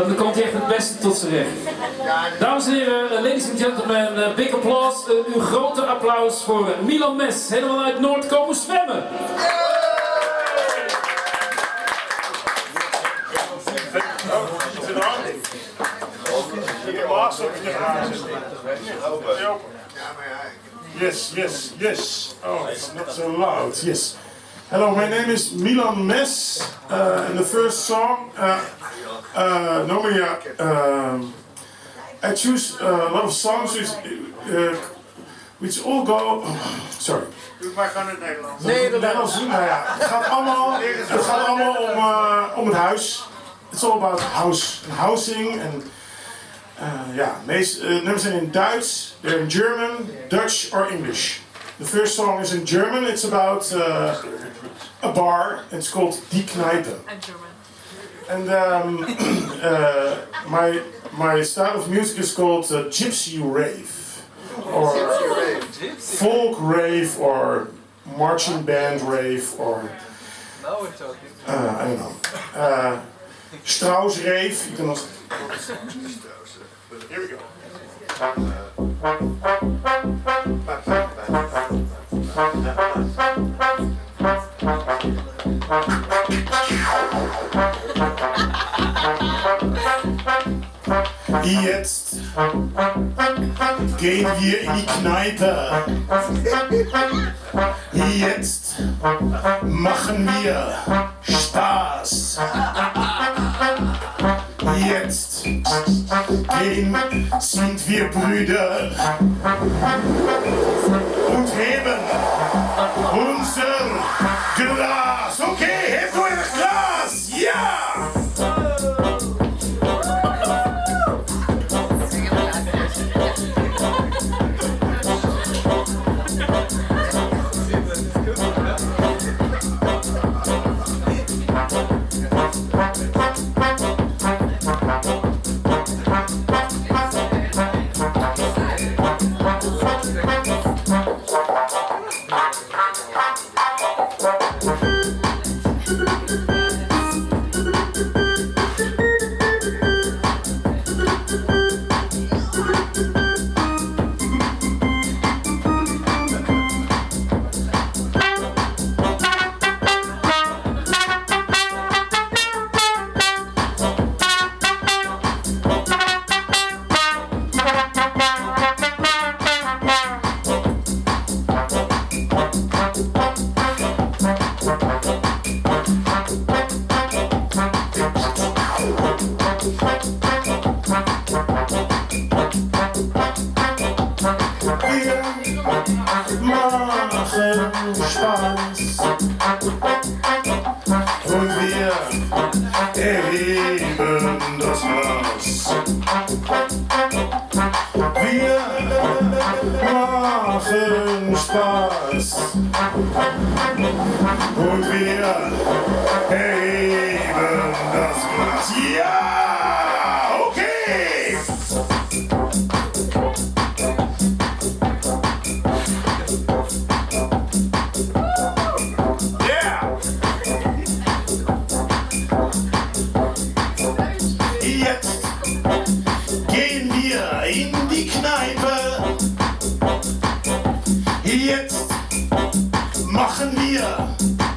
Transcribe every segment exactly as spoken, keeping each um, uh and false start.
Dan komt hij echt het beste tot zijn recht. Dames en heren, eh, ladies and gentlemen, eh, big applause. Eh, uw grote applaus voor Milan Mes, helemaal uit Noord komen zwemmen. Yes, yes, yes. Oh, it's not so loud. Yes. Hello, my name is Milan Mes. Uh, and the first song, uh, uh, normally, uh, um, I choose, uh, a lot of songs which, uh, which all go. Sorry. Doe maar gewoon in het Nederlands. Nederlands. Nou ja, het gaat allemaal, het gaat allemaal om, uh, om het huis. It's all about house and housing and, uh, ja, meest, uh, nummers zijn in Duits, they're in German, Dutch or English. The first song is in German. It's about, uh, a bar. It's called Die Kneipe. And, um, uh, my my style of music is called, uh, gypsy rave or folk rave or marching band rave or, uh, I don't know. Uh, Strauss rave. You can also. Here we go. Jetzt gehen wir in die Kneipe. Jetzt machen wir Spaß. Jetzt gehen, sind wir Brüder und heben unser Glas. Okay, hebt euer Glas. Ja! Wir machen Spaß und wir erheben das Glas. Wir machen Spaß und wir erheben das Glas. Ja, okay! Yeah! Jetzt gehen wir in die Kneipe. Jetzt machen wir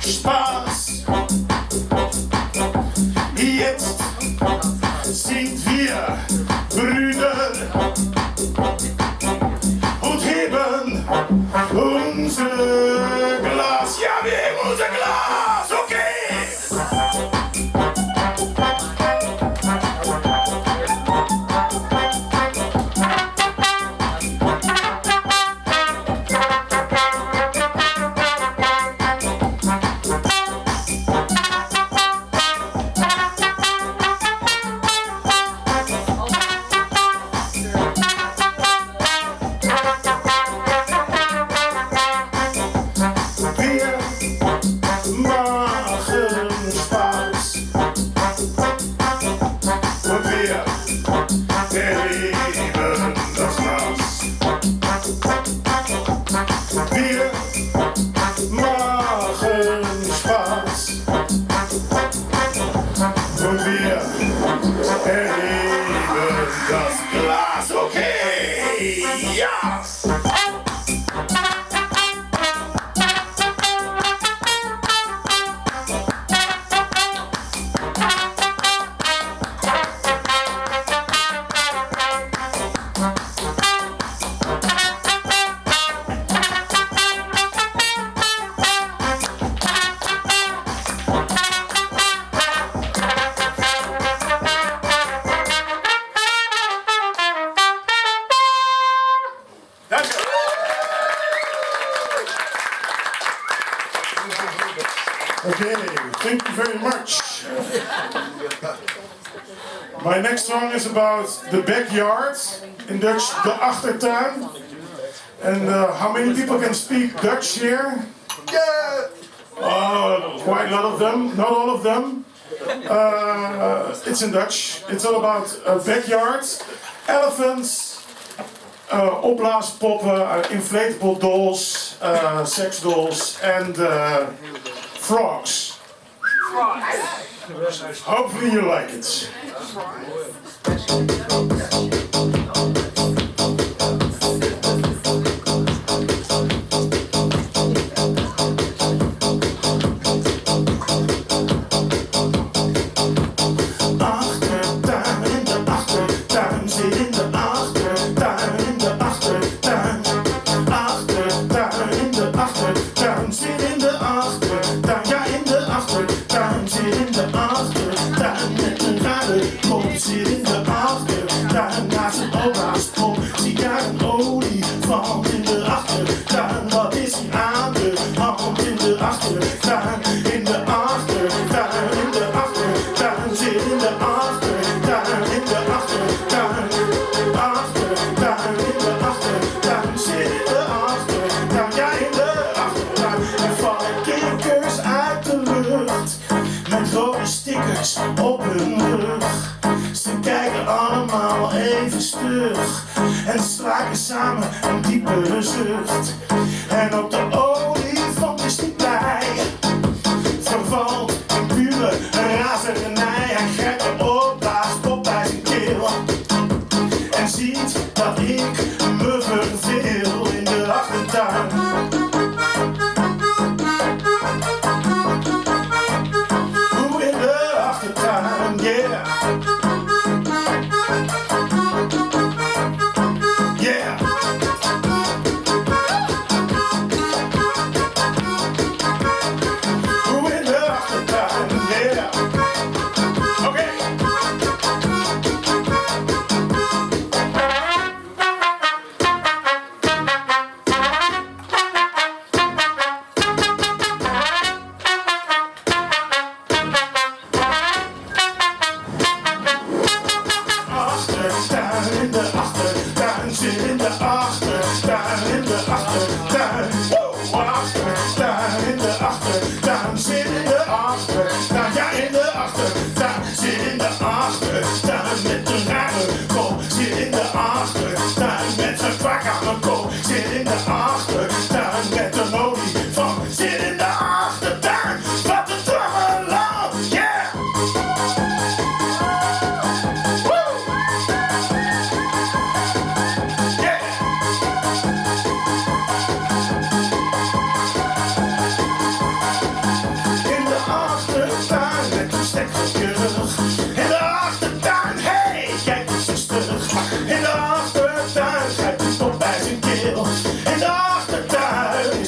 Spaß. Jetzt sind wir Brüder und heben unser Glas. Ja, wir heben unser Glas. Okay. The next song is about the backyard, in Dutch, de achtertuin. And uh, how many people can speak Dutch here? Yeah! Oh, quite a lot of them, not all of them. Uh, it's in Dutch. It's all about uh, backyards, elephants, uh, opblaaspoppen, uh, inflatable dolls, uh, sex dolls, and uh, frogs. Hopefully you like it. Achtertuin, in de achtertuin, zit in de achtertuin, in de achtertuin. Achtertuin, in de achtertuin, zit in de achtertuin, ja, in de achtertuin, zit in de achtertuin. Met een rare kop, zit in de achtertuin, naast een opblaaspop. Zie daar een olifant in de achtertuin? Wat is hier aan de hand in de achtertuin? In de achtertuin, in de achtertuin, zit in de achtertuin, in de achtertuin. Achtertuin, in de achtertuin, zit in de achtertuin, ja, in de achtertuin. Er vallen kikkers uit de lucht met rode stickers op hun rug. Ze kijken allemaal even stug en slaken samen een diepe zucht. En ook de olifant is niet blij. Vervalt in pure razernij. Hij grijpt de opblaaspop bij zijn keel en ziet dat ik me verveel in de achtertuin. Hoe in de achtertuin, yeah. Yeah. Hoe in de achtertuin, yeah. Oké. Achtertuin, in de achtertuin, zit in de achtertuin, in de achtertuin. Woe! Achtertuin, in de achtertuin, zit in de achtertuin, ja, in de achtertuin, zit in de achtertuin. Met een rare kop, zit in de achtertuin, met zijn kwak aan de kop, zit in de achtertuin, met een olifant, zit in de achtertuin. Wat een trammeland, yeah! Woo! Yeah! In de achtertuin met een stek op je rug. In de achtertuin, hey, kijk eens rustig. In de achtertuin grijpt een pop bij zijn keel. In de achtertuin,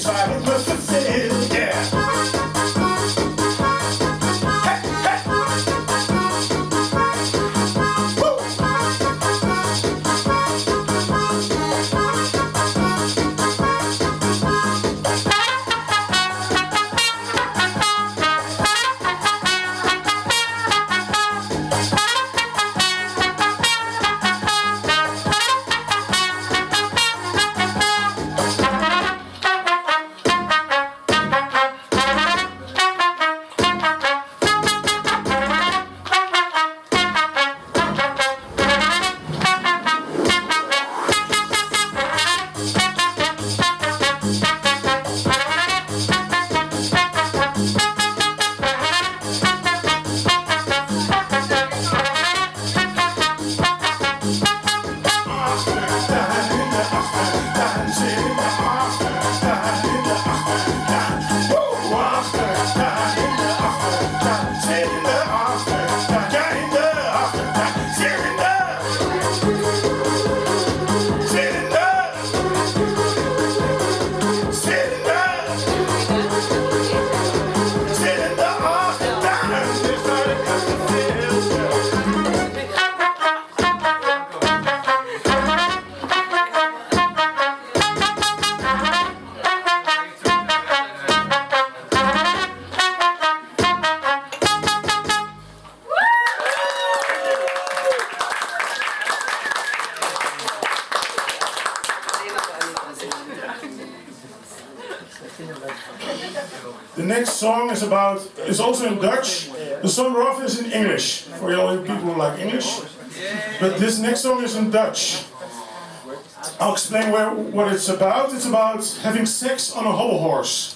Next song is about, is also in Dutch. The song Rough is in English, for all you people who like English. But this next song is in Dutch. I'll explain where, what it's about. It's about having sex on a hobble horse.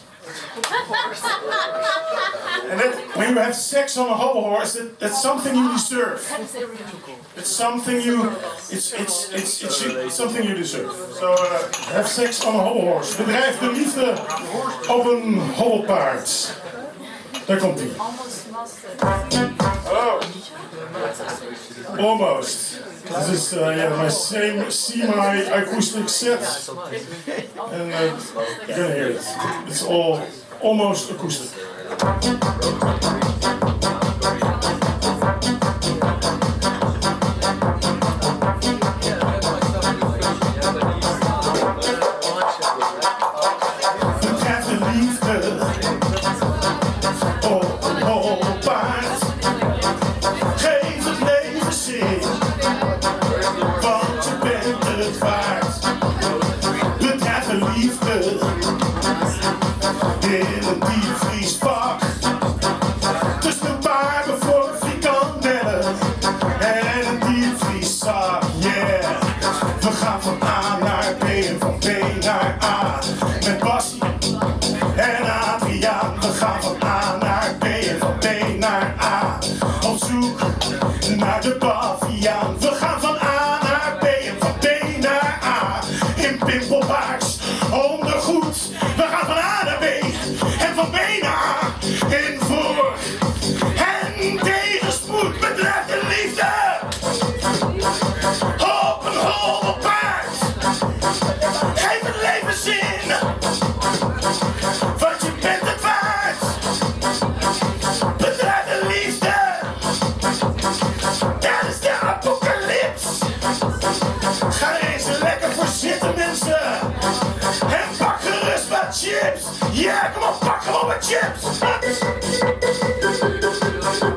And that, when you have sex on a hobble horse, that, that's something you deserve. It's something you, it's, it's, it's, it's you, something you deserve. So, uh, have sex on a hobble horse. Bedrijf de liefde op een hobbelpaard. Daar komt ie. Almost. This is, uh, yeah, my same semi-acoustic set. And, uh, you're gonna hear it. It's all almost acoustic. Bedrijf de liefde op een hobbelpaard. Geef het leven zin, want je bent het waard. Bedrijf de liefde in een diepvriesvak. Tussen een paar bevrore frikandellen en een diepvrieszak. Yeah, we gaan van A naar B en van B naar A. Met Bassie en Adriaan, we gaan van A naar B en van B naar A. Op zoek naar de baviaan. We gaan van A naar B en van B naar A. In pimpelbaars ondergoed. We gaan van A naar B en van B naar A. In voor- en tegenspoed. Bedrijf de liefde op een hobbelpaard. Geef het leven zin, want je bent het waard. Bedrijf de liefde, dat is de apocalyps. Ga er eens lekker voor zitten, mensen. En pak gerust wat chips. Yeah, kom op, pak gewoon wat chips.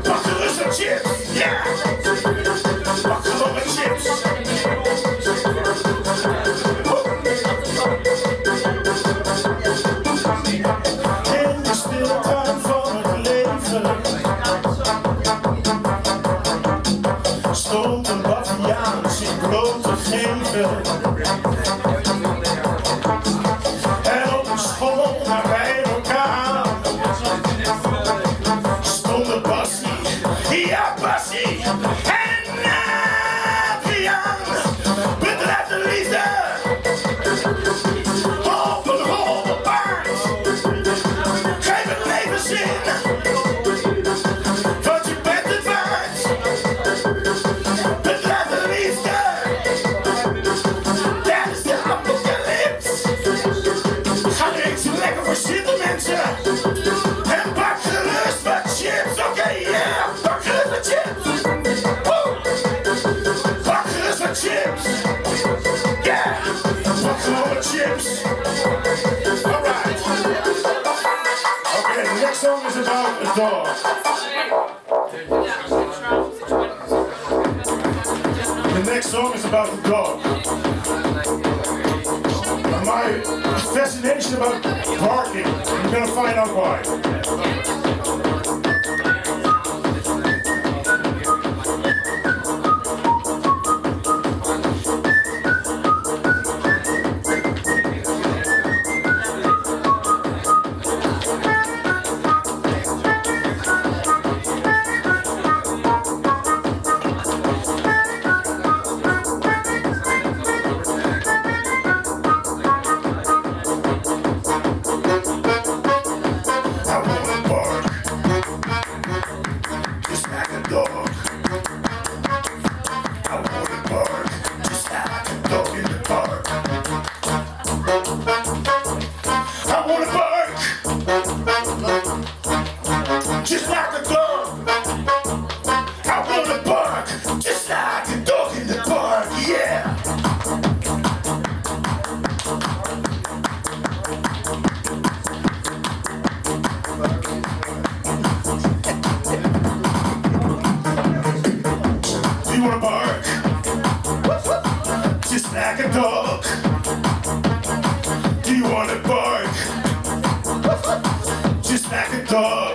Pak gerust wat chips. Yeah. Pak gewoon wat chips. In de speeltuin van het leven stond een baviaan zich bloot te geven. En op een schommel nabij elkaar stonden Bassie, ja, Bassie en Adriaan. Bedrijf de liefde op een hobbelpaard. Geef het leven zin, want je bent het waard. Bedrijf de liefde, dat is de apocalyps. Ga er eens lekker voor zitten, mensen. En pak gerust wat chips, oké, yeah. Pak gerust wat chips. Woe! Pak gerust wat chips. Yeah. Pak gewoon wat chips. Alright. Okay, the next song is about a dog. The next song is about a dog. My fascination about barking. You're gonna find out why. I wanna bark just like a dog. I wanna bark just like a dog in the park. I wanna bark just like a dog. I wanna bark just like a dog in the park, yeah. Do you wanna bark just like a dog? Do you wanna bark just like Toch